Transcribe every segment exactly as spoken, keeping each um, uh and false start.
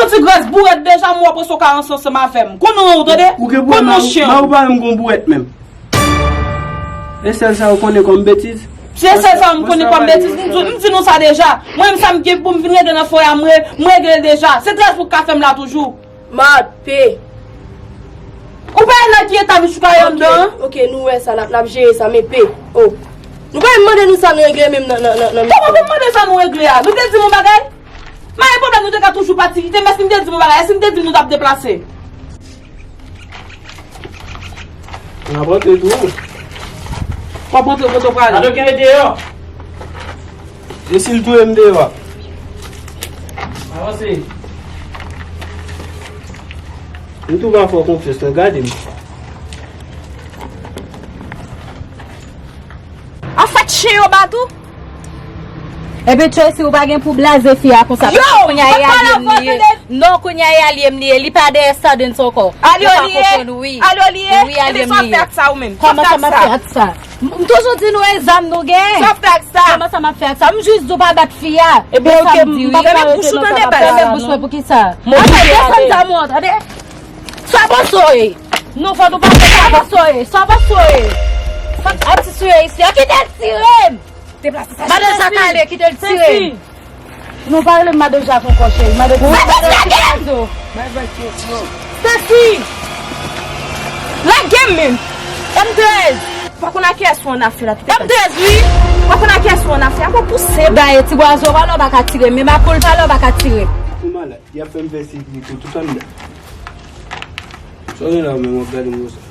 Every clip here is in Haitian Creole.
Ti gras bourèt deja, m wè w pran sou ka ansanm avè m. Konnen w, tande? Ou gen pwoblèm, ou pa menm gon bourèt menm. E sèl sa ou konnen kòm betiz? Se sèl sa m konnen kòm betiz. M di, m di nou sa deja. Mwen menm sa m gen pou m vin regle nan foyè a, m re-, m regle l deja. Se trèz pou k ka fè m la toujou. Mad, pe. Ou pa wè nan ki eta Michouka ye anndan an? Ok, nou wè sa, n ap, n ap jere sa, men pe. Oh. Nou pa mande nou sa nou regle menm nan, nan, nan, nan. Kòman pou m mande sa nou regle a? Nou te di m yon bagay? Mari pwoblèm nou te ka toujou pati kite m, èske m te di m yon bagay? Èske m te di m nou t ap deplase? N ap rantre tou. W ap rantre kote w prale? Alo, kenbe deyò. E si l touye m deyò a? Avanse. M tou pa fè w konfyans non, gade m. An fèt, chen yo bat ou? Ebyen, Tracy, ou pa gen pou blaze fi a konsa. Yo, kounye a e alyem li ye. Non, kounye a e alyem li ye. Li pa dèyè Stardens ankò. Alyo li ye. Alyo li ye. Wi, alyem li ye. Kòman sa m ap fè ak sa? M toujou di nou e zam nou gen. Sa w fè ak sa? Kòman sa m ap fè ak sa? M jis di w pa bat fi a. Ebyen, ok, m pa pral rete nan sa m ap fè la non. Fèmen bouch mwen pou ki sa? Atè, desann zam ou an, tande? Sa panse w ye? Non, fò nou pa fè sa panse w ye. Sa panse w ye? Sa atis ou ye isi a? Kite l tire m! Madan Jakale, kite l tire m! Non, pa rele m Madan Jak ankò, cheri. Madan Jakale! Stacy! Lage m menm! M trèz! Pa konn a kiyès ou an afè la, kite m. M trèz, wi! Pa konn a kiyès ou an afè, ankò pouse m. Dayè, ti bwazo pa la, w pa ka tire m. Men makoul pa la, w pa ka tire m. Ou malad. Y ap fè m fè sekirite tout anndan. Sa w gen la menm w ap gade m konsa?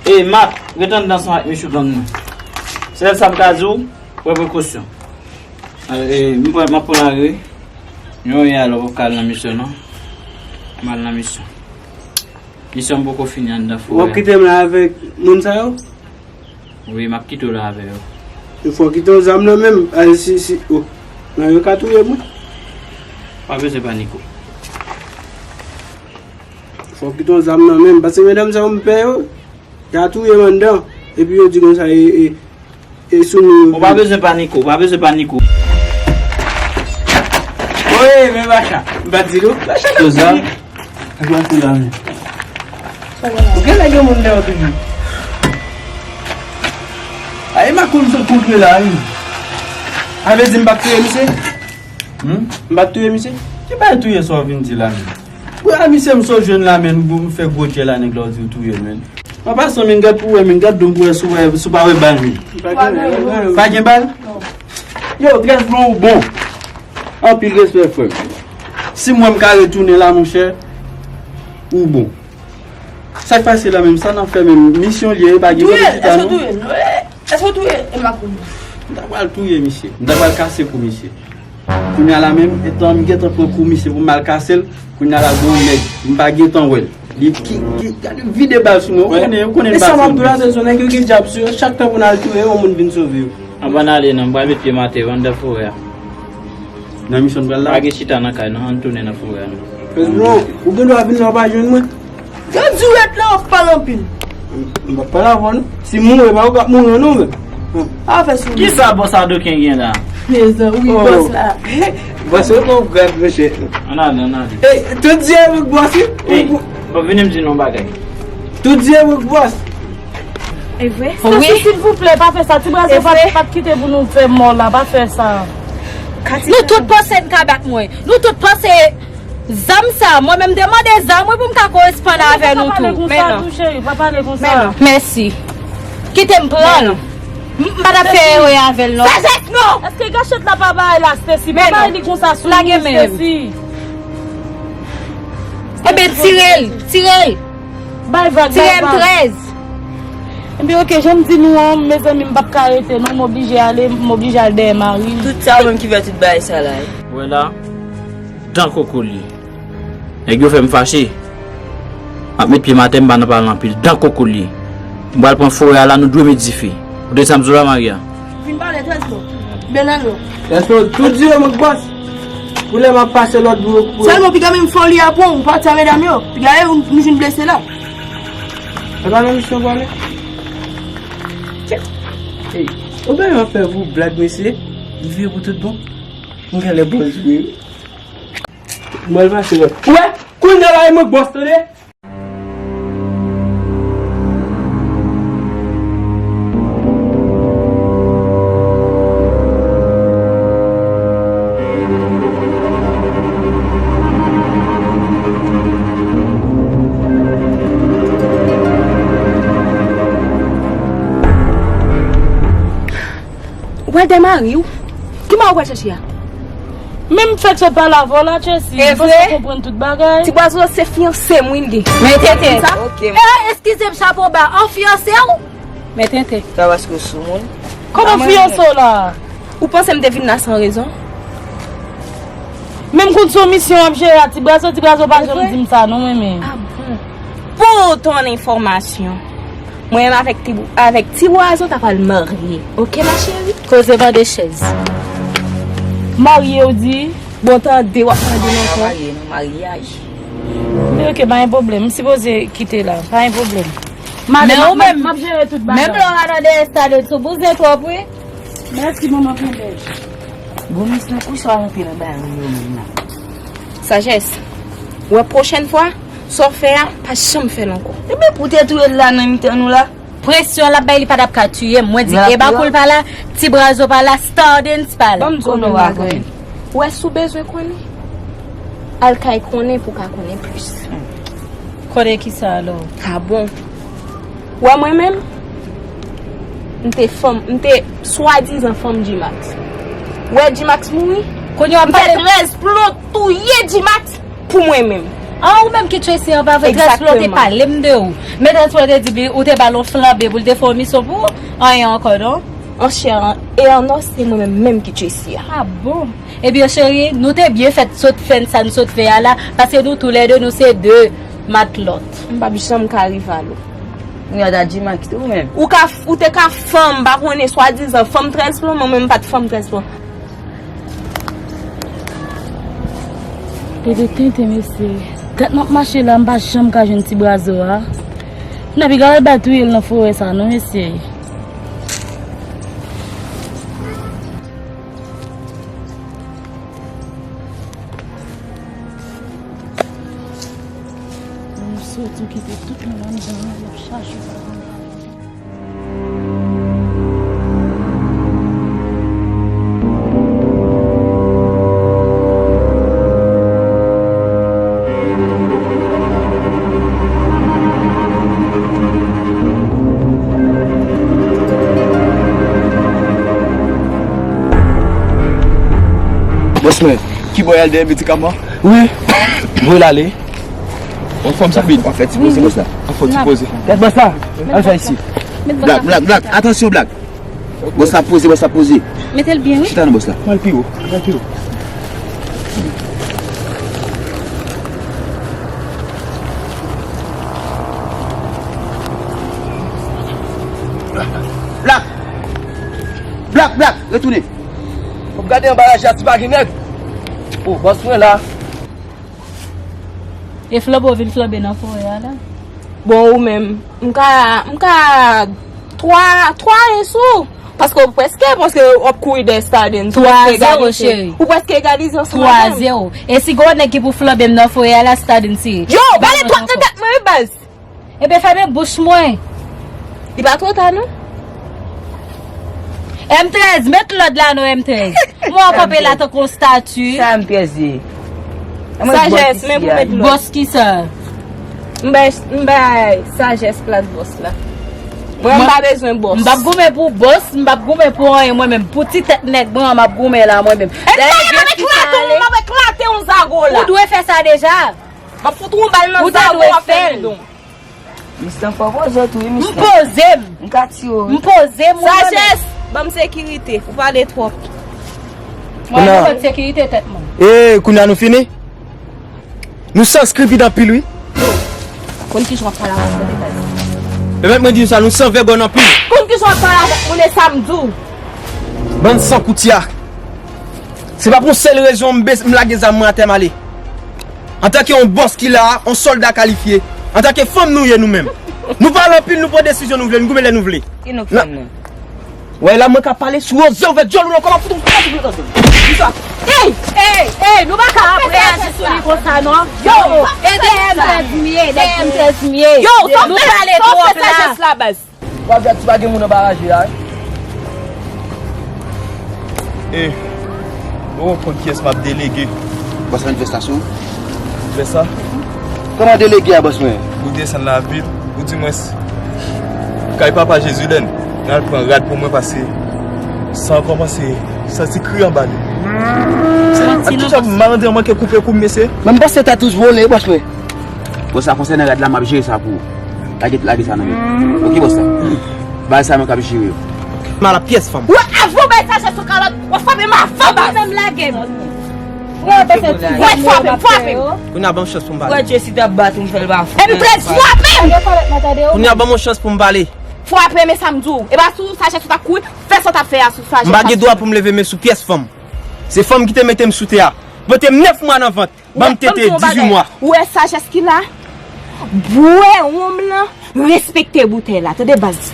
Ey, Mak, ret anndan ansanm ak mesye gang mwen. Sèl sa m ka di w, pran prekosyon. E, m pran, m ap pran lari. Yon yè alò, w ap ka al nan misyon non. M al nan misyon. Misyon m poko fini anndan forè a. W ap kite m la avèk moun sa yo? Wi, m ap kite w la avè yo. Fò w kite yon zam nan men m. Al, si, si, oh. Nan yo ka touye mwen. Pa bezwen panike w. Fò w kite yon zam nan men m. Paske medam sa yo m pè yo, y a touye m anndan. Epi yo di konsa, e, e, e sou nou yo. Ou pa bezwen panike w, ou pa bezwen panike w. Oye, men Bacha, m pa di nou. Bacha nan zam. Ak makoul la menm. Ou gen lè gen moun dèyè w toujou. A, e makoul m sot kontre la, wi. A vle di m p ap touye misye? Hmm? M p ap touye misye? Ki bay touye sa w vin di la menm? Pou a misye m sot jwenn la menm, m fè gwo djè la nèg la w di w touye l menm. An pasan, men gad pou wè, men gad don pou wè si w wè, si w pa wè bal menm. Pa gen bal? Yo, trèz blan ou bon. Anpil respè, frè m. Si m wè m ka retounen la, monchè, ou bon. Sa k pase la menm? Sa n ap fè menm? Misyon l ye, e pa gen kote chita non. Èske w touye m? Èske w touye m? M ta pral touye misye. M ta pral kase kou misye. Kounye a la menm, etan m gentan pran kou misye pou m al kase l, kounye a la gon nèg, m pa gentan wè l. Li ki, ki, gade vide bal sou mwen, ou konnen, ou konnen bal sou mwen. E sa m ap di w la, se nèg yo gen djab sou yo, chak tan pou n al touye yo, yon moun vin sove yo. Anvan n ale non, m pral met pye m atè yo anndan forè a. Nan misyon n pral la? Pa gen chita nan kay non, ann tounen nan forè a non. Pèsonn, ou gen dwa vin la w pa jwenn mwen. Gad dirèk la w ap pale anpil. M p ap pale avè w non. Si m mouri, pa ou k ap mouri non men. Afè sou li. Kisa bòs Adoken gen la? Mezanmi, wi, bòs la. Bòs yo pran gad monchè. Ann ale, ann ale. Ey, tout di avèk bòs wi. Ey, bon, vini m di nou yon bagay. Tout di avèk bòs. E vre? Wi. Stacy, silvouplè, pa fè sa. Ti bras yo pa, pa t kite pou nou fè mò la. Pa fè sa. Nou tout panse n ka bat mwen. Nou tout panse zam sa. Mwen menm m te mande zam wi pou m ka koresponn avè nou tou. Men non. Mèsi. Kite m pran l. M pa t ap fè erè avè l non. Sajès non! Èske gachèt la pa bay la, Stacy? Pa bay li konsa sou nou, Stacy. Ebyen, tire l. Tire l. Bay vag, bay vag. Tire m trèz. Ebyen, oke, jan m di nou an, mezanmi, m p ap ka rete non, m oblije ale, m oblije al dèyè mari m. Tout sa ou menm ki fè tout bagay sa la. Ou wè la, dan koko l ye. Nèg yo fè m fache. M ap met pye m atè, m pa nan pale anpil. Dan koko l ye. M pral pran forè a la, nou dwe met dife. Ou tande sa m di w la, Maria? Vin pale, trèz non. Bèl non. Èske w tou di yo, mwen bòs? Pou lè m ap pase lòt bò pou. Sèlman, piga menm foli a pran, ou pati a medam yo. Piga e, nou jwenn blese la. E pa nan misyon pale? Ey, ou byen ap fè pou blag, mesye. Li vye pou tout bon. M genlè bòz vre. Mwen pase wè. Ou wè? Kounye a la, e mwen k bòs, tande? Ou pral dèmare w? Ki mari w pral chèche a? Men m fèk sot pale avè w la, Tracy. E vre? Ou konprann tout bagay. Ti Bwazo se fiyanse m wi l ye. Men tenten. Sa? Ok. E, eskize m, chapo ba. An fiyanse w? Men tenten. Sa paske w sou moun. Kòman fiyanse w la? Ou panse m te vin la san rezon? Men m konn se yon misyon w ap jere a, Ti Bwazo, Ti Bwazo pa janm di m sa, non, men, men. Ah bon? Pou ton enfòmasyon, mwen menm avèk Ti, avèk Ti Bwazo ta pral marye. Oke, ma chérie? Koze mande chèz. Marye, w di? Bon, tande, w ap mande m ankò. Marye, non, maryaj. Men oke, pa gen pwoblèm. M sipoze kite la. Pa gen pwoblèm. Men ou menm, m ap jere tout bagay. Menm lè w pa nan dèyè stade, sou bouzen twòp, wi. Mèsi, manman, kenbe. Bon, misye, kousa w antre nan bagay yo menm nan? Sajès, wè pwochèn fwa, sa w fè a, pa janm fè l ankò. Ebyen, pou te touye l la nan mitan nou la. Presyon l ap bay, li pa t ap ka tiye m. Mwen di, Eva Cool pa la, Ti Bwazo pa la, Stardens pa la. Ban m di w yon bagay. Ou wè, si w bezwen konnen, al kay konnen pou w ka konnen plis. Konnen kisa alò? Ah bon. Ou wè mwen menm, m te fanm, m te swadizan fanm G-Max. Ou wè G-Max mouri? Kounye a w ap pale. M fè trèz plon touye G-Max pou mwen menm. Ah, ou menm ki Tracy an, pa vre? Trèz plon te pale m de ou. Men trèz plon te di ou te ba l yon flanbe pou l te fè yon misyon pou ou. Anyen ankò, non? An chè e an os, se mwen menm menm ki Tracy a. Ah bon? Ebyen, cheri, nou te byen fèt sot fè sa n sot fè a la, paske nou toulède, nou se de matlòt. M p ap janm ka rival ou. Ou gad a G-Max tou, ou menm. Ou ka, ou te ka fanm, pa konnen, swadizan fanm trèz plon, mwen menm m pa t fanm trèz plon. Gade tenten, mesye. Tèt m ap mache la, m pa janm ka jwenn Ti Bwazo a. Nèg ap al bay touye l nan forè sa, non, mesye. Mwen soti kite tout moun anndan an, y ap chache w. Bòs mwen, ki bò y al dèyè medikaman? Wi. Voye l ale. Anfòm sa, Big. Anfòm ti poze, bòs la. Anfòm ti poze. Kèt bòs la. Al fè isi. Black, Black, Black. Atansyon, Black. Bòs la poze, bòs la poze. Mete l byen, wi. Chita non, bòs la. Mwen pi wo. Mwen pi wo. Black. Black, Black, retounen. Fò m gade anba raje a si pa gen nèg. O, bòs mwen la. E flanbe w vin flanbe nan forè a la? Bon, ou menm, m ka, m ka twa, twa en sou ou. Paske w prèske, paske w ap kouri dèyè Stardens. Twa zewo, cheri. Ou prèske egalize ansanm avè m. Twa zewo. E si gen yon nèg ki pou flanbe m nan forè a la, Stardens se. Yo, gade twat nan tèt mwen, wi, baz. Ebyen, fèmen bouch mwen. Li pa twò ta, non? M trèz, met lòd la non, M trèz. Mwen kanpe la tankou yon stati. Sa M trèz ye? Sajès, men pou met lòd. Bòs kisa? M bay, m bay Sajès plas bòs la. Mwen, m pa bezwen bòs. M p ap goumen pou bòs, m p ap goumen pou anyen mwen menm. Pou ti tèt nèg mwen an, m ap goumen la mwen menm. Dayè, m ap eklate w, m ap eklate w zago la. Ou dwe fè sa deja. M ap fout ou yon bal nan zago w ap fè nan don. Misye fò poze tou, wi, misye. M poze m. M ka tire w, wi. M poze m, wi. Sajès, ban m sekirite. Ou pale twòp. Mwen, mwen ban sekirite tèt mwen. E, kounye a nou fini? Nou san skripit anpil, wi. Konn kijan w ap pale avè m, tande, baz. E mèt mwen di nou sa, nou san vègòn anpil. Konn kijan w ap pale avè m, moun, e sa m di w. Bann san koutya. Se pa pou yon sèl rezon m bes-, m lage zam mwen atè m ale. Antanke yon bòs ki la a, yon sòlda kalifye, antanke fanm nou ye nou menm. Nou pale anpil, nou pran desizyon nou vle, nou goumen lè nou vle. Ki nou k fanm nan? Wè la mwen ka pale, si w oze ouvè djòl ou nan kò m ap fout ou yon pòt ou vle tande. Ey! Ey! Ey! Nou pa ka ap reyaji sou li konsa non. Yo! E dèyè m trèz m ye, dèyè m trèz m ye. Yo! Sa w fè, sa w fè sajès la, baz? W ap gad si pa gen moun anba raje a wi. E, ou konn kiyès m ap delege. Bòs manifestasyon. Fè sa. Kòman delege a, bòs mwen? Ou desann lavil, ou di mwen, kay papa Jeziden, n al pran rad pou mwen pase san kòmanse santi kri anba li. Ak tout sa, malande an manke koupe kou m, mesye. Menm bòs se tèt wouj vole, bòs mwen. Bòs la konsènan rad la, m ap jere sa pou ou. Lage, lage sa nan men. Ok, bòs la. Bagay sa mwen k ap jere yo. Mal ap pyès fanm. Wè, avan w bay sa jès sou kalòt, w ap frape m avan baz. Menm lage m. Wè, frape m, frape m. Kounye a ban m chans pou m pale. Wè, Jesi t ap bat ou, m fè l pa fè. M trèz, frape m. Kounye a ban m yon chans pou m pale. Frape m, e sa m di w. E pa sou sajès ou t ap kouri, fè sa w t ap fè a sou sajès. M pa gen dwa pou m leve men sou pyès fanm. Se fanm ki te mete m sou tè a. Pote m nèf mwa nan vant. Ban m tete dizuit mwa. Ou wè sajès ki la? Bwè wonm lan, respekte boutèy la. Tande baz.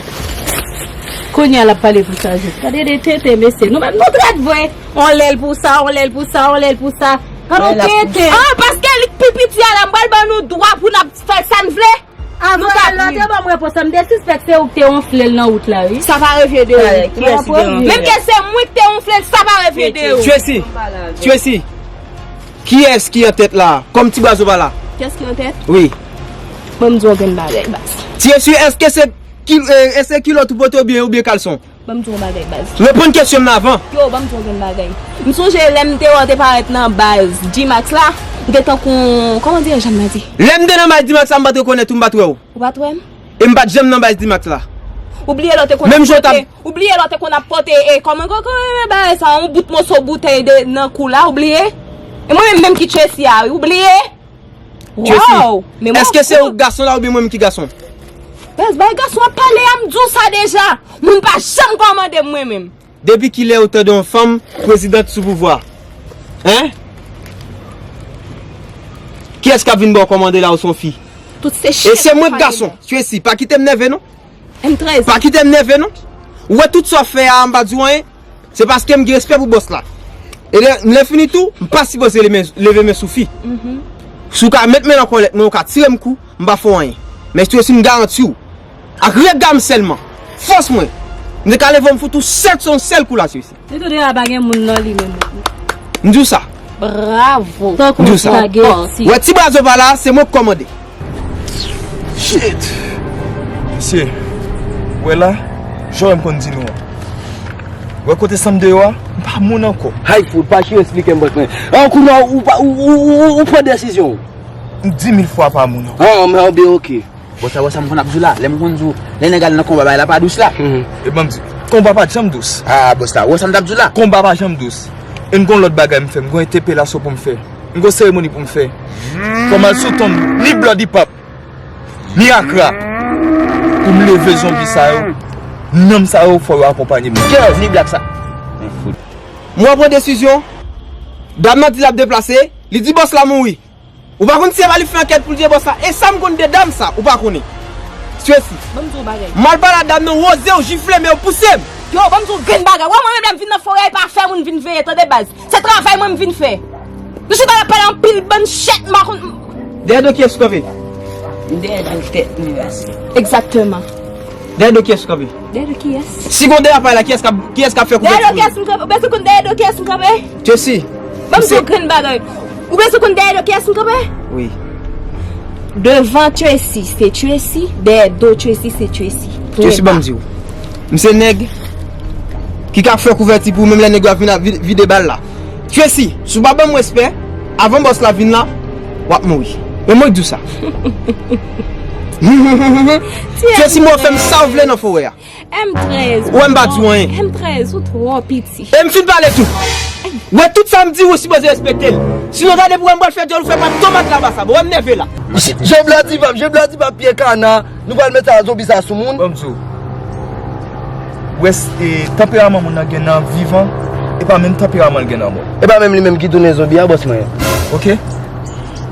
Kounye a l ap pale pou sajès. Gade de tete, mesye. Nou menm nou trèt vre. On lèl pou sa, on lèl pou sa, on lèl pou sa. Gade on tete. Ah, paske li k pi piti a la, m pral ban nou dwa pou n ap fè sa n vle. Avan l la, te ban m repons la, m te sispèk se ou ki te wonfle l nan wout la, wi. Sa pa revye de ou. Menm ke se mwen ki te wonfle l, sa pa revye de ou. Tracy, Tracy, kiyès ki an tèt la? Kòm ti baz ou pa la. Kiyès ki an tèt? Wi. Ban m di w yon grenn bagay, baz. Tracy, èske se kil-, e, e se kilòt ou pote oubyen, oubyen kalson? Ban m di w yon bagay, baz. Reponn kesyon m nan avan. Yo, ban m di w yon grenn bagay. M sonje lè m te wè w te parèt nan baz G-Max la, m te tankou, kòman dirè jan m nan di? Lè m te nan baz G-Max la, m pa t rekonèt ou, m pa t wè w. Ou pa t wè m? E m pa t janm nan baz G-Max la. Ou bliye lè w te konn ap pote, ou bliye lè w te konn ap pote, e kòman, kòman, kòman bagay sa, yon bout moso boutèy de, nan kou la, ou bliye? E mwen menm menm ki Tracy a, wi, ou bliye? Tracy, èske se ou gason la oubyen mwen menm ki gason? Baz, bay gason ap pale a, m di w sa deja. Moun pa janm kòmande m mwen menm. Depi kilè ou tande yon fanm prezidant sou pouvwa? Hein? Kiyès k ap vin ba w kòmande la ou se yon fi? Tout se chèf. E se mwen k gason, Tracy, pa kite m nève non. M trèz. Pa kite m nève non. Ou wè tout sa w fè a, m pa di w anyen. Se paske m gen respè pou bòs la. E lè, lè fini tou, m pa sipoze leve, leve men sou fi. Si w ka met men nan kòlèt mwen, ou ka tire m kou, m pa fè w anyen. Men si w si m garanti w, ak rega m sèlman, fòs mwen, m te ka leve w m fout ou sèt sou yon sèl kou la, si w si. Li tou deja pa gen moun nan li menm. M di w sa. Bravo. M di w sa. Wè ti baz ou pa la, se mwen k kòmande. Shit! Mesye, wè la, jan w konn di nou an. Wè kote sa m deyò a, m pa moun ankò. Hay fout, pa chire esplike m bòs mwen. An kounye a ou pa, ou, ou, ou, ou pran desizyon w. M di mil fwa pa moun ankò. An, men oke. Bòs la, wè sa m konn ap di w la, lè m konn di w, lè nèg al nan konba, bagay la pa dous la. E ban m di, konba pa janm dous. Ah, bòs la, wè sa m t ap di w la. Konba pa janm dous. E m gon lòt bagay m fè, m gon entèpelasyon pou m fè. M gon seremoni pou m fè. Fò m al sou tonm, ni Blood Hip Hop, ni Akra, pou m leve zonbi sa yo. Nonm sa yo, fò yo akonpanye m. Girls, ni blak sa. Mwen pran desizyon. Dam nan di l ap deplase, li di bòs la mouri. Ou pa konn si se pa li fè ankèt pou l tiye bòs la. E sa m konn de dam sa, ou pa konnen. Tracy. Ban m di w yon bagay. M al pale a dam nan, woze w jifle, men yo pouse m. Yo, ban m di w grenn bagay. Wè mwen menm lè m vin nan forè, e pa fè moun vin veye, tande baz. Se travay mwen m vin fè. Nou chita la pale anpil bann shit, m pa konn. Dèyè do kiyès ou kanpe? M dèyè do tèt mwen, baz. Egzakteman. Dèyè do kiyès ou kanpe? Dèyè do kiyès? Si gon derapaj la, kiyès k ap, kiyès k ap fè kouvèti pou li? Dèyè do kiyès m kanpe? Ou bezwen konn dèyè do kiyès m kanpe? Tracy. Ban m di w grenn bagay. Ou bezwen konn dèyè do kiyès m kanpe? Wi. Devan Tracy, se Tracy. Dèyè do Tracy, se Tracy. Tracy, ban m di w. M se nèg ki ka fè kouvèti pou ou, menm lè nèg yo ap vin ap vi-, vide bal la. Tracy, si w pa ban m respè, avan bòs la vin la, w ap mouri. E mwen k di w sa. Tracy, mwen fè m sa w vle nan forè a. M trèz. Ou wè m pa di w anyen. M trèz, ou twò piti. E m fin pale tou. Wè tout sa m di, ou sipoze respekte l. Sinon, gade pou wè m pral fè djòl ou fè pa tomat la bas la. Bon, wè m nève la. Je, je bladi pap, je bladi pap pye kana. Nou pral met sa zonbi sa sou moun. Ban m di w. Wè, e, tanperaman moun nan gen nan vivan, e pa menm tanperaman l gen nan mò. E pa menm li menm ki tounen zonbi a, bòs mwen. Ok?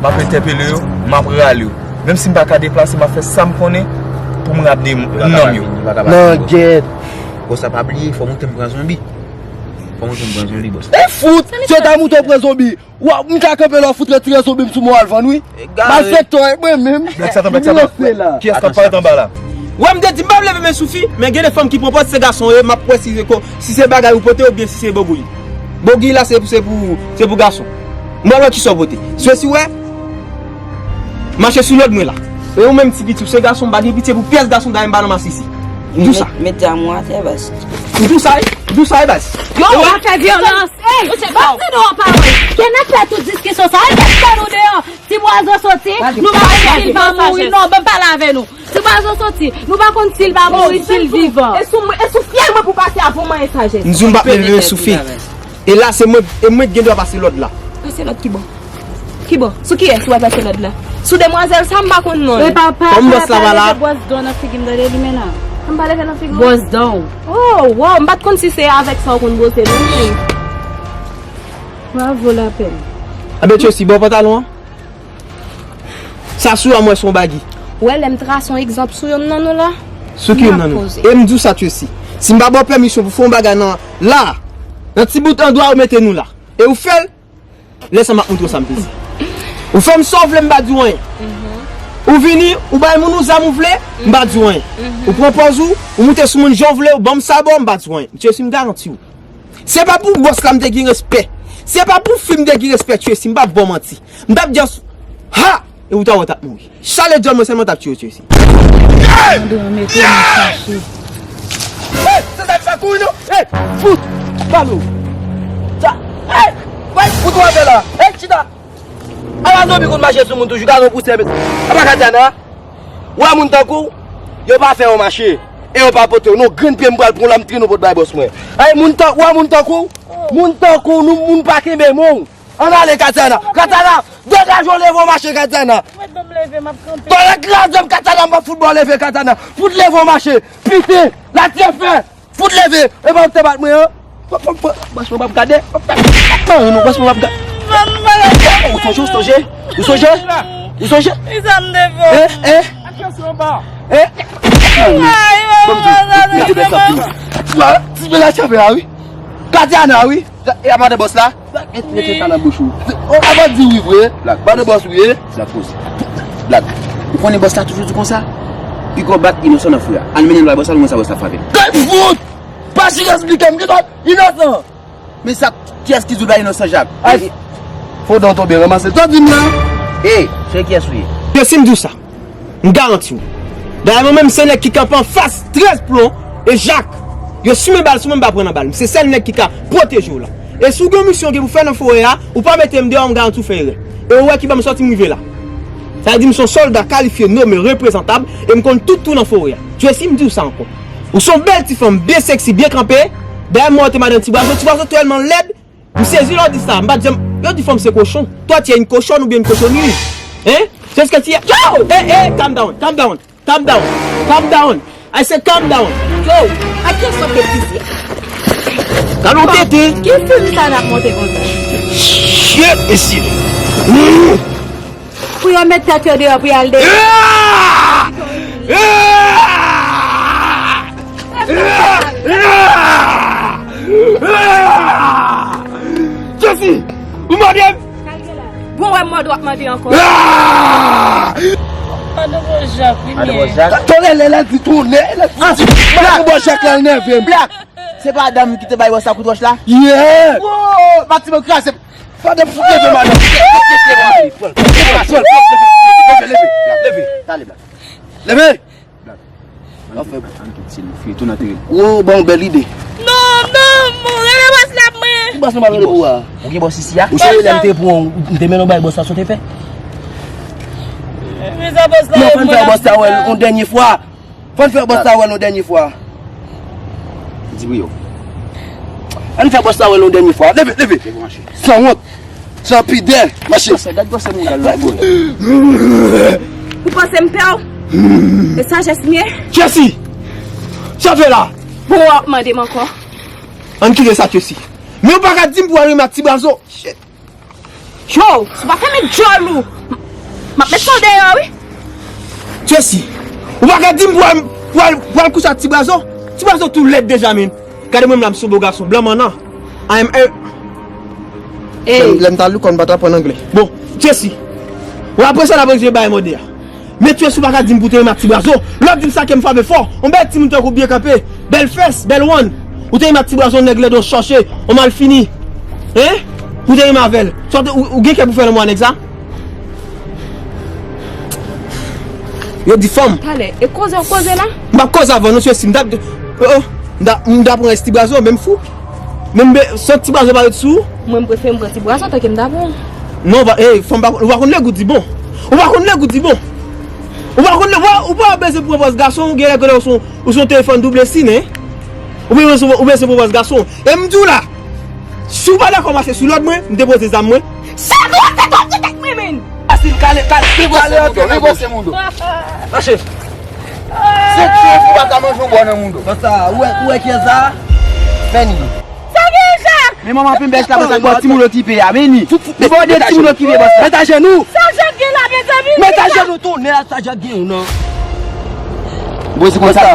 M ap entèpele yo, m ap rale yo. Menm si m pa ka deplase, m ap fè sa m konnen pou m rale nonm yo. Nan gèt. Bòs la pa bliye, fò moute m pran zonbi. Kòman w jwenn pran zonbi, bòs? E fout! Se ta mouton pran zonbi. Wa, m ka kanpe la, w fout retire zonbi m sou mwen al vann, wi. Malfektè, e mwen menm. Black Satan, Black Satan. Kiyès k ap parèt anba la? Wè, m te di m p ap leve men sou fi, men gen de fanm ki pran pòz se gason yo, m ap wè si se ko, si se bagay ou pote oubyen si se bogouyil. Bogouyil la se, se pou, se pou gason. M pral wè kisa w pote. Si w si wè, mache sou lòd mwen la. E ou menm ti piti, ou se gason, m pa gen pitye pou pyès gason, dayè m pa nan masisi. M di w sa. Met, met zam ou atè, baz. M di w sa, wi. M di w sa, wi, baz. Yo, w ap fè vyolans. Ey, bandi nou an pawòl. Kenneth fè tout diskisyon sa. Ey, fè nou deyò. Ti bwazo soti, nou pa konn si l va mouri. Non, ban m pale avè nou. Ti bwazo soti, nou pa konn si l va mouri, si l vivan. E sou, e sou fyèl mwen pou pase avan w manyen sajès. M di w m p ap leve sou fi. E la, se mwen, e mwen ki gen dwa pase lòd la. Pase lòd ki bò? Ki bò? Sou kiyès ou pral pase lòd la? Sou demwazèl sa, m pa konn non l. Kòm bòs la pa la. Bwòs dan nan figi m, tande li menm nan. M pa leve nan figi w? Bwòs dan w. Oh, wow, m pa t konn si se avèk sa w konn bwose non. Bravo, lapèn. Anben, Tracy, ba w pantalon an. Sa sou an mwen se yon bagi. Ou wè, lè m trase yon egzanp sou yonn nan nou la, sou ki yonn nan nou? E m di w sa, Tracy. Si m pa ba w pèmisyon pou fè yon bagay nan la, nan ti bout andwa ou mete nou la, e ou fè l, lè sa m ap montre w sa m peze. Ou fè m sa w vle, m pa di w anyen. Ou vini, ou bay moun ou zam ou vle, m pa di w anyen. Ou pran pòz ou, ou moute sou moun jan w vle, ou ban m sabò, m pa di w anyen. Tracy, m garanti w. Se pa pou bòs la m te gen respè. Se pa pou fi m te gen respè, Tracy, m p ap ba w manti. M t ap just, ha! E ou ta wè w t ap mouri. Chale djòl mwen sèlman t ap tiye w, Tracy. Mande yon mete nou chache. Hey! Se sa k fè kouri non? Hey! Fout! Balo! Sa! Hey! Wè, fout w atè la! Hey, chita! Ala zonbi konn mache sou moun toujou, gade yon pousè met. Apa Katiana? Ou wè moun tankou w, yo pa fè yo mache. E yo pa pote w. Non, grenn pye m pral pran w la, m trennen w pou w t bay bòs mwen. Ay, moun tan, ou wè moun tankou w? Moun tankou w, nou, moun pa kenbe men w. Ann ale, Katiana. Katiana, degaje w, leve w mache, Katiana. Ou mèt ban m leve, m ap kanpe. Tòlè kraze m, Katiana, m ap fout ba w leve, Katiana. Fout leve w mache. Pite, la tye fè. Fout leve. E pa w te bat mwen, an. Bòs mwen p ap gade. Bòs mwen p ap gade. Ou sonje, ou sonje? Ou sonje? Ou sonje? Kisa m te fè? Eh, eh. Eh? Bon, m di, mete bèt sa pou mwen. Ti bèt la chape la, wi. Katiana, wi. E apa de bòs la? Mete, mete sa nan bouch ou. Ou apa di wi vre? Black. Ba de bòs wi, eh? Black Rose. Black. Ou konnen bòs la toujou di konsa? Piko bat inosan nan fou a. Al mennen l bay bòs la, nou wè sa bòs la frape l. Kay fout! Pa chita esplike m, ki sòt inosan! Men sa, kiyès ki di w pa inosan, Jak? Ay, fo dan w tonbe, ranmase l. Sa w di m la? Ey, se kiyès ou ye? Yo, si m di w sa, m garanti w. Dayè mwen menm se nèg ki kanpe anfas trèz plon e Jak. Yo simen bal sou mwen, m pa pran nan bal. M se sèl nèg ki ka pwoteje w la. E si w gen yon misyon w gen pou fè nan forè a, ou pa mete m deyò, m garanti w fè erè. E ou wè ki bò m sòti m rive la. Sa vle di m se yon sòlda kalifye, nome, reprezantab, e m konn tout twou nan forè a. Tracy, m di w sa ankò. Ou se yon bèl ti fanm, byen sexy, byen kanpe. Dayè m wè w te madan Ti Bwazo. Ti Bwazo tèlman lèd, m sezi lè w di sa. M pa t janm, yo di fanm se kochon. Toi, tu es une cochonne ou bien une cochonnerie. Hein? C'est ce que tu es. Yo! Hey, hey, calm down, calm down, calm down, calm down. I say calm down. Yo, a kiyès w ap refize? Gade yon tete. Ki fim sa n ap monte konsa? Shit, mesye. Pou yo met tèt yo deyò pou y al deyò. Jesi, ou mande m? Bon, wè mòd w ap mande ankò. Madanm Bòjak, wi. Madanm Bòjak. Tonnè, lè l di tonnè, lè l di, madanm Bòjak la, l nève m. Black. Se pa dam ki te bay bòs la kout wòch la? Yeah! Wow! Batiman kraze. Fò de fout leve madanm. Leve, leve, leve. Leve. Ann kite l, fye tou nan teren. Wow, ban yon bèl ide. Non, non, mon, rele bòs la pou mwen. Ki bòs nou pral rele pou a? Ou gen bòs isi a? Ou sonje lè m te pran w, m te mennen w bay bòs la, sa w te fè? Men sa bòs la. Non, fò n fè bòs la wè l yon dènye fwa. Fò n fè bòs la wè l yon dènye fwa. Di wi yo. Ann fè bòs la wè l yon dènye fwa. Leve, leve. Leve mache. Sanwont. San pidè. Mache. Sa gad gwosè moun gad la boy. Ou panse m pè w? E sajès m ye? Jesi! Sa w fè la? Bon, w ap mande m ankò. Ann kite sa, Jesi. Men ou pa ka di m pou al renmen ak Ti Bwazo. Shit. Yo, si w pa fèmen djòl ou, m ap met sa w deyò, wi. Jesi, ou pa ka di m pou al, pou al, pou al kouche ak Ti Bwazo? Ti Bwazo tou lèd deja, men. Gade mwen, m la, m se yon bo gason, blan mannan. I am a Lè m, lè m ta li, konn pa t aprann anglè. Bon, Jesse. Ou apre sa, n ap egzije bagay mòde a. Men Jesse, ou pa ka di m pou te renmen ak Ti Brazo. Lè w di m sa, kè m frape fò. On bèl timoun tankou w byen kanpe. Bèl fès, bèl wonn. Ou te renmen ak Ti Brazo, nèg lèd, on chòche, on malfini. Hein? Ou te renmen avè l. Sa w te, ou, ou gen kè pou fè lanmou a nèg sa? Yo di fanm. Talè, e koze w koze la? M p ap koze avè w non, Jesse. M t ap, oh, oh, m t ap, m t ap pran Ti Brazo, menm fou. Menm be, san Ti Brazo parèt sou ou. Mwen, m prefere m pran Ti Brazo tanke m t ap pran. Non, ou pa, eh, fanm pa, ou pa konn lè gout di bon. Ou pa konn lè gout di bon. Ou pa konn lè, ou pa, ou pa bezwen pran pòz gason, ou gen lè konnen ou se yon, ou se yon telefòn double sim, hein. Ou bezwen, ou bezwen pran pòz gason. E m di w la, si w pa dakò mache sou lòd mwen, m depoze zam mwen. Sa dwòl, sa dwòl, se tèt mwen, men. Fasil, kale, kale, negosye moun do, negosye moun do. Mache. Se chèf ou pa ka manje yon bò nan moun do. Konsa, ou wè, ou wè kiyès sa? Fè ni. Sa gen, Jak? Men manman pen bèch la, bèch la, bò timoun okipe a, men ni. Li bò de timoun okipe, bòs la. Met ajenou. Sa Jak gen la, mezanmi? Met ajenou, tounen a, sa Jak gen ou nan. Bon, se konsa,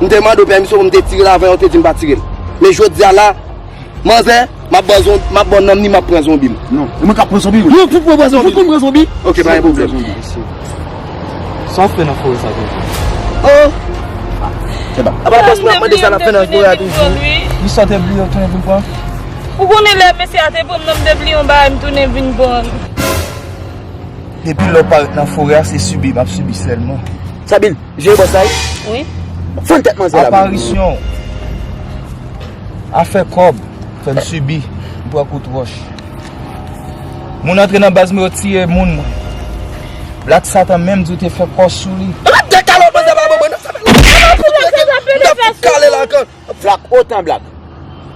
m te mande w pèmisyon pou m te tire l avan, ou te di m pa tire l. Men jodi a la, manzè, m ap ba w zon-, m ap ba w nanm ni m ap pran zonbi m. Non, e mwen k ap pran zonbi, wi. Mwen fout mwen pran zonbi. Fout mwen pran zonbi. Ok, pa gen pwoblèm. Sa w fè nan forè sa toujou? Oh! Seba. Apa bòs mwen ap mande sa l ap fè nan forè a toujou? Li sot epi yo tounen vin pran. Ou konnen lè mesye a te pran m nan, m te bliye yon bagay, m tounen vin pran l. Depi lè w parèt nan forè a, se sibi m ap sibi sèlman. Sabil, jere bòs la, wi. Wi. Fann tèt manzè la. Aparisyon. Afè kòb, fè m sibi, m pran kout wòch. Moun antre nan baz mwen, yo tiye moun mwen. Black Satan menm di w te fè kò sou li. Epa de kalòt manzè pa ban mwen, non, sa fè m ap fout kale la ankò. Flak otan blak.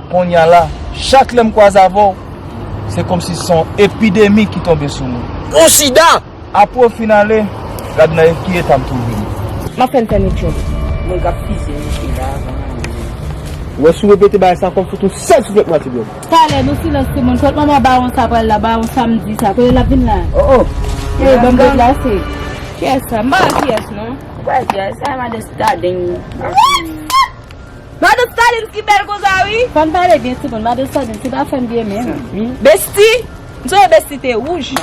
Konnya la, chak lè m kwaze avè w, se kòmsi se yon epidemi ki tonbe sou mwen. Yon sida! Apre w fin ale, gad nan ki eta m twouve m. M ap fè n fè nou djòb. Mwen k ap fizye misye la avan. Ou wè si w repete bagay sa ankò, m fout yon sèl souflèt m atibwe w. Talè, nou silans timoun. Kot manman bawon sa pral la, bawon samdi sa? Kote l ap vin la? Oh, oh. Ey, ban m deplase. Kiyès sa? M pa wè kiyès non. Ou pa wè kiyès sa? Madan Stadens. Madan Stadens ki bèl konsa, wi. Fò n pale byen, timoun. Madan Stadens, se pa fè m byen menm. Besti? M sonje Besti te wouj.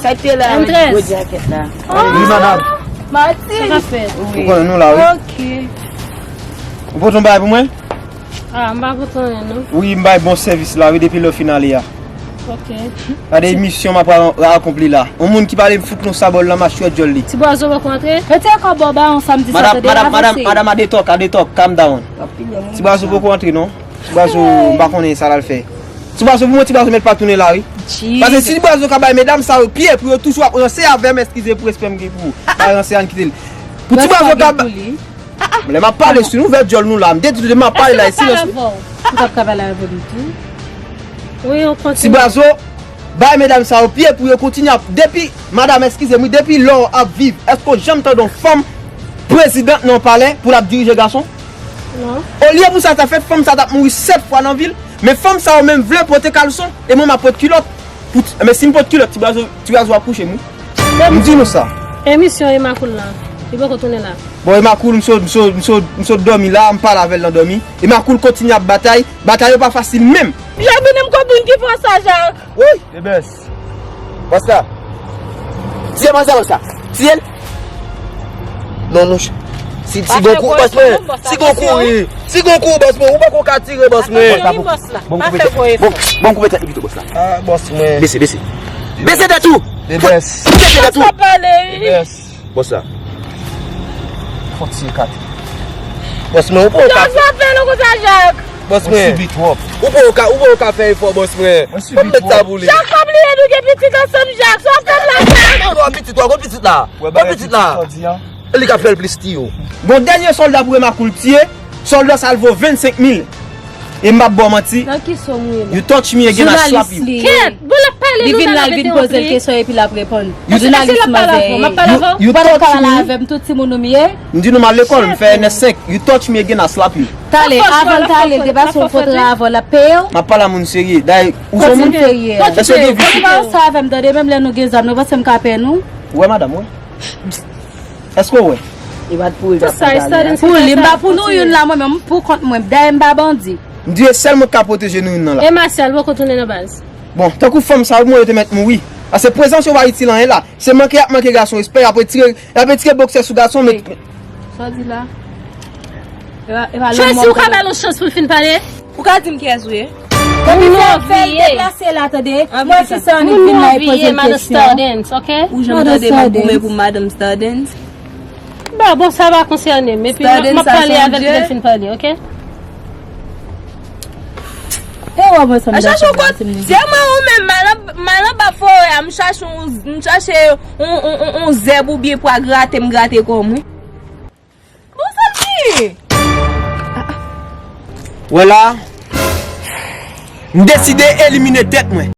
Sa te la, wi, gwo djakèt la. Wi, madanm. Martin. Sa k ap fèt? Ou konnen nou la, wi. Ok. Ou pote yon bagay pou mwen? Ah, m pa pote anyen, non. Wi, m bay bon sèvis la, wi, depi lè w fin ale a. Ok. Gade misyon m ap akonpli la. Yon moun ki pale m fout nou sa bòl la, m a chwè djòl li. Ti Bwazo poko antre. Mete ankò bò ba yon samdi sa, tande, avanse. Madam, madam, madam, madam, a detòk, a detòk, calm down. Ti Bwazo poko antre, non. Ti Bwazo, m pa konnen sa l al fè. Ti Bwazo, pou mwen, Ti Bwazo mèt pa tounen la, wi. Paske si Ti Bwazo ka bay medam sa yo pye pou yo toujou ap ranse avè m, eskize pou respè m gen pou ou. Pa ranse, ann kite l. Pou Ti Bwazo ka ba- Lè m ap pale sou nou, ouvè djòl nou la. M te di w depi m ap pale la, e silans. Ou p ap ka pale avè m tou. Wi, on kontinye. Ti Bwazo, bay medam sa yo pye pou yo kontinye ap, depi, madam, eskize m, wi, depi lè w ap viv, èske w janm tande yon fanm prezidant nan yon palè pou l ap dirije gason? Non. Olye pou sa ta fèt, fanm sa t ap mouri sèt fwa nan vi l, men fanm sa yo menm vle pote kalson, e mwen m ap pote kilòt. Pou ti, men si m pote kilòt, Ti Bwazo, Ti Bwazo ap kouche m, wi. M di nou sa. Emisyon Emakoul la, li poko tounen la. Bon, Emakoul, m sot, m sot, m sot, m sot dòmi la, m pale avè l nan dòmi. Emakoul kontinye ap batay. Batay yo pa fasil menm. Jak, vin m konprann ki fè w sa, Jak. Woy! Ebès. Bòs la. Tiye manzè, bòs la. Tiye l. Non, non. Si, si gon kou, bòs mwen. Si gon kouri. Si gon kou, bòs mwen. Ou poko ka tire, bòs mwen. Bòs la, bon. Bon, koupe tèt. Bon, bon, koupe tèt li pito, bòs la. Ah, bòs mwen. Bese, bese. Bese tèt ou. Ebès. Bese tèt ou. Ebès. Bòs la. Fò tiye kat. Bòs mwen, ou poko ka. Sa fè nou konsa, Jak. Bòs mwen. Mwen sibi twòp. Ou poko ka, ou poko ka fè efò, bòs mwen. Mwen sibi twòp. Ban m met sa pou li. Jak, pa bliye nou gen pitit ansanm, Jak. Sa w ap fè m la, Jak. Non, non, pitit, ou gon pitit la. Gon pitit la. Li ka fè l plis ki ou. Gon dènye sòlda pou Emakoul tiye. Sòlda sa l vo vennsenk mil. E m p ap ba w manti. Nan ki sòm ou ye la? You touch me again, I slap you. Kèt, bon, l ap pale nou la, vin poze l kesyon epi l ap reponn. Jounalis manzè. Ou pa t ap ka pale avè m, tout timoun ou m ye. M di nou m al lekòl, m fè N S senk. You touch me again, I slap you. Talè, avan l t ale, l te pase yon kontra avè w, l ap peye w. M ap pale a moun serye. Dayè, ou se yon moun serye. Èske w gen vi? Kontinye. Kontinye. Ou pa sa avè m, tande, menm lè nou gen zam, nou panse m ka pè nou? Ou wè, madanm, wè. Èske w wè? E pa t pou li. Tout sa, e Stardens ki fè sa. Pou li, m pa pou nou youn la, mwen menm, m pou kont mwen. Dayè, m pa bandi. M di e sèl mwen k ka pwoteje nou youn nan la. E Masyal poko tounen nan baz. Bon, tankou fanm sa yo, mwen yo te mèt mouri. Paske prezans yo pa itil anyen la. Se manke y ap manke gason respè, y ap retire, y ap retire boksè sou gason, men. Sa w di la? E pa, e pa lanmò. Tracy, ou ka ba l yon chans pou l fin pale? Ou ka di m kiyès ou ye? Depi fè, fè l deplase la, tande. Mwen ki sa annik vin la e poze l kesyon. Stardens, ok? Ou janm tande m ap goumen pou madanm Stardens? Bon, bon, sa pa konsène m. Epi m ap pale avè l lè l fin pale, ok? E wè mwen sa m chache yon kot. Di mwen ou menm, mal anba forè a, m chache yon, m chache yon, yon, yon, yon zèb oubyen pwa grate, m grate kò m, wi. Bon, sa m di? Wè la, m deside elimine tèt mwen.